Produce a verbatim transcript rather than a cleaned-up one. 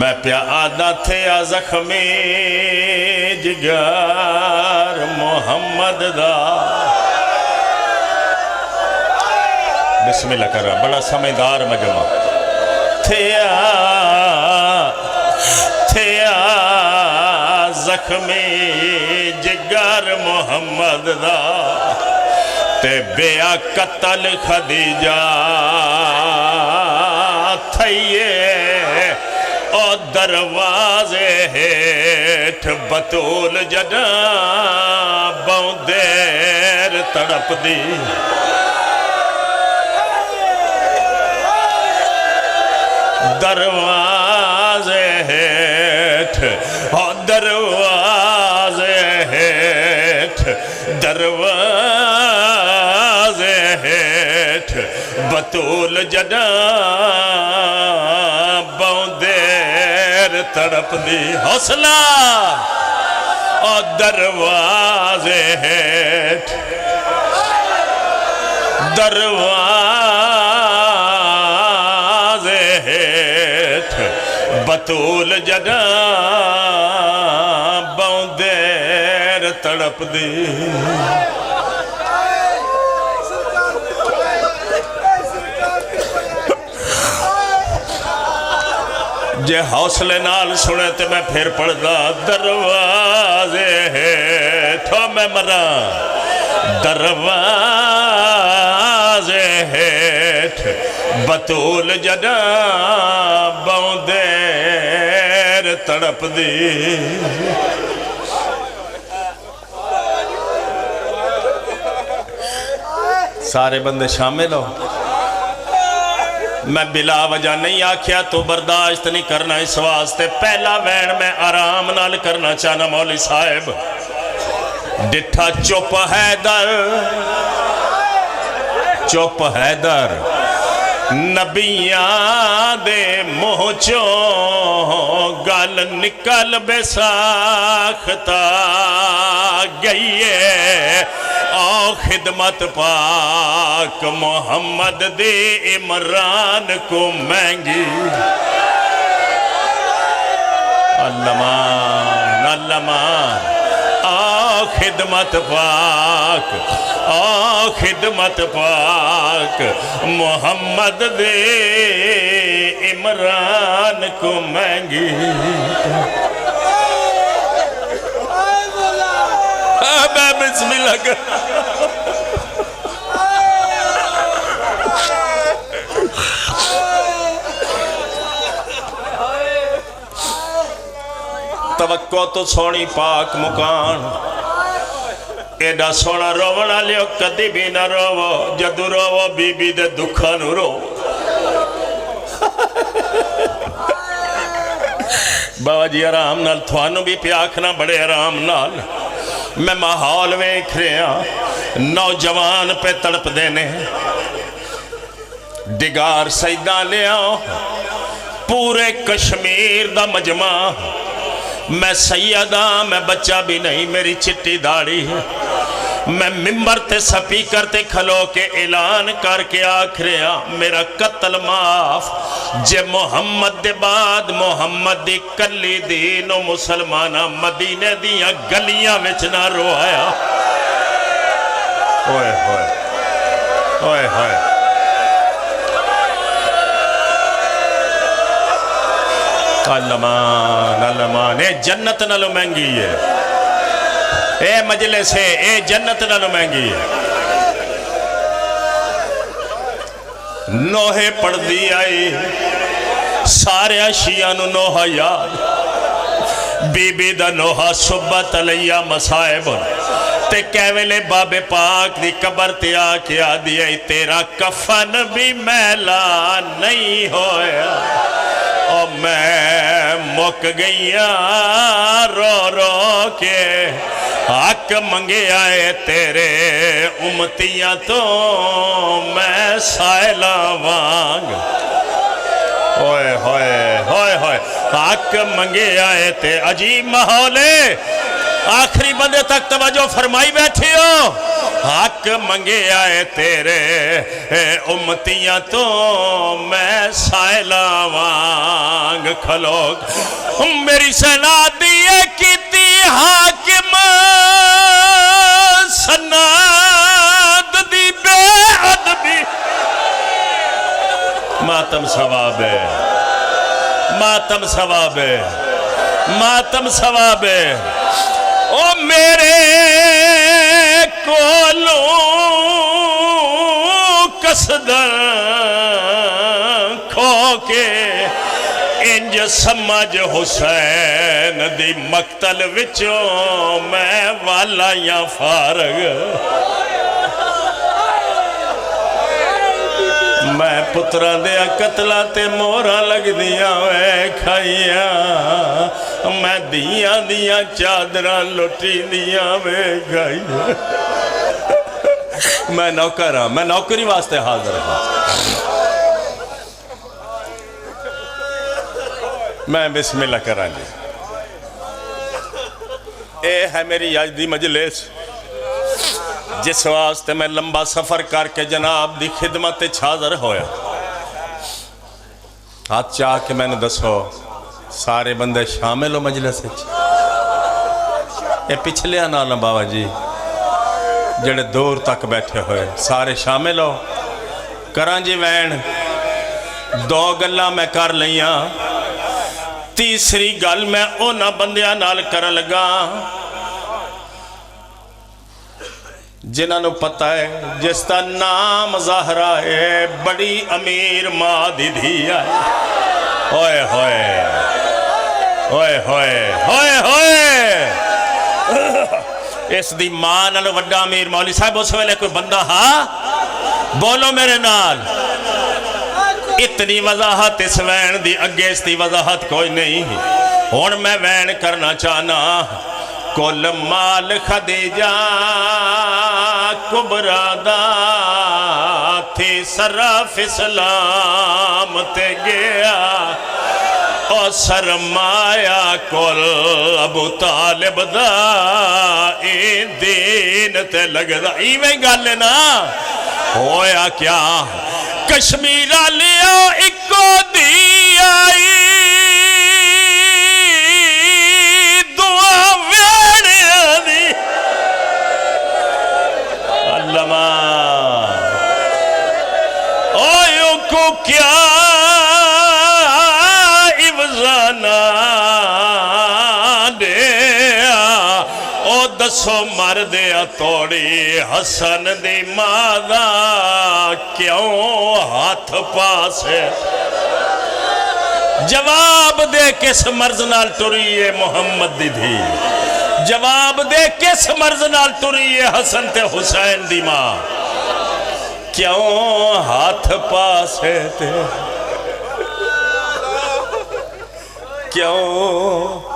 میں پیا آدھا تھیا زخمی جگر محمد دا۔ بسم اللہ کرا، بڑا سمجھدار مجمع۔ تھیا، تھیا زخمی جگر محمد دا، تے بیا قتل خدیجہ تھئیے۔ او دروازے ہیٹھ بتول جڈاں بہوں دیر تڑپدی۔ دروازے ہیٹھ، او دروازے ہیٹھ، دروازے ہیٹھ بتول جڈاں بہوں دیر تڑپدی۔ حوصلہ۔ او دروازے ہیٹھ، دروازے ہیٹھ بتول جڈاں بہوں دیر تڑپدی۔ جے حوصلے نال سنے تے میں پھر پڑھدا، دروازے ہیٹھ، او میں مراں، دروازے ہیٹھ بتول جڈاں بہوں دیر تڑپدی۔ سارے بندے شامل ہو؟ میں بلا وجہ نہیں آکھیا، تو برداشت نہیں کرنا، اس واسطے پہلا وین میں آرام نال کرنا چاہنا۔ مولوی صاحب، ڈٹھا چپ حیدر، چپ حیدر، نبیاں دے منہ چوں گل نکل کل بیساکھ تاں گئی ہے، او خدمت پاک محمد دی عمران کوں مہنگی۔ الامان، الامان، او خدمت پاک، او خدمت پاک محمد دے عمران کو مہنگی۔ میں بسم اللہ کر۔ توقع تو سوہنی پاک مکان۔ ایڈا سوہنا روون آلیو، کدی بھی نہ روو۔ جدوں روو، بی بی دے دکھاں نوں روو۔ بابا جی، آرام نال، تھانوں بھی پیا آکھنا، بڑے آرام نال۔ میں ماحول ویکھ رہیا، نوجوان پہ تڑپدے نے۔ ڈگار سیداں لیا، پورے کشمیر دا مجمع۔ میں سید ہاں، میں بچہ بھی نہیں، میری چٹی داڑھی ہے۔ میں ممبر تے سپیکر تے کھلو کے اعلان کر کے آکھ رہا، میرا قتل معاف۔ جے محمد دے بعد محمد دی کلی دین و مسلماناں مدینے دیاں گلیاں وچ نہ روایا۔ اوئے ہوئے، اوئے ہوئے۔ الامان، الامان، اے جنت نالوں مہنگی ہے۔ اے مجلس ہے، اے جنت نالوں مہنگی ہے۔ نوحے پڑھدی آئی، سارے شیعاں نو نوحہ یاد۔ بی بی دا نوحہ صبت علیہ مصائب۔ تے کہہ ویلے بابے پاک دی قبر تے آ کے آدھی آئی، تیرا کفن بھی میلا نہیں ہویا۔ او میں مک گئیاں رو رو کے، حق منگیا اے تیرے امتیاں تو میں سائلاں وانگ۔ اوئے ہوئے، ہوئے ہوئے، حق منگیا اے تے عجیب ماحول اے۔ آخری بندے تک توجہ فرمائی بیٹھے ہو۔ حق منگیا ہے تیرے امتیاں تو میں سائلاں وانگ کھلو۔ میری سنا دی اے کیتی حاکم سناد دی بے ادبی۔ ماتم ثواب ہے، ماتم ثواب ہے، ماتم ثواب ہے۔ او میرے کولوں قصداً کھو کے انج سمجھ حسین دی مقتل وچوں میں والا یا فارغ۔ میں پتراں دیاں قتلاں تے مہراں لگدیاں ویکھائیاں، میں دھیاں دیاں چادراں لٹیندیاں ویکھائیاں۔ میں نوکر ہاں، میں نوکری واسطے حاضر ہاں۔ میں بسم اللہ کراں جی۔ اے ہے میری اج دی مجلس، جس واسطے میں لمبا سفر کر کے جناب دی خدمت وچ حاضر ہویا۔ ہاتھ چا کے مینوں دسو، سارے بندے شامل ہو مجلس وچ؟ اے پچھلے نال بابا جی، جڑے دور تک بیٹھے ہوئے، سارے شامل ہو؟ کراں جی وین، دو گلاں میں کر لئیاں، تیسری گل میں انہاں بندیاں نال کرن لگا جنہاں نوں پتہ ہے، جس دا نام زہرا ہے، بڑی امیر ماں دی دھی ہے۔ ہوئے ہوئے، ہوئے ہوئے، ہوئے ہوئے۔ اس دی ماں نال وڈا امیر مولوی صاحب اس ویلے کوئی بندہ ہا؟ بولو میرے نال۔ اتنی وضاحت اس وین دی اگے اس دی وضاحت کوئی نہیں۔ ہن میں وین کرنا چاہنا۔ کل مال خدیجہ کبریٰ دا تھی صرف اسلام تے گیا، او سرمایہ کل ابو طالب دا ایں دین تے لگدا۔ ایویں گل ہے نا؟ ہویا کیا؟ کشمیر آلیو، اکو دھی آئی دعا ویڑیاں دی۔ علامہ، اوئے اکو کیا عوضا نہ ڈیا۔ او دسو مر دیا توڑی حسن دی ماں دا کیوں ہتھ پاسے؟ جواب دے، کس مرض نال ٹری ہے محمد دی دھی؟ جواب دے، کس مرض نال ٹری ہے حسن تے حسین دی ماں؟ کیوں ہتھ پاسے تے؟ کیوں؟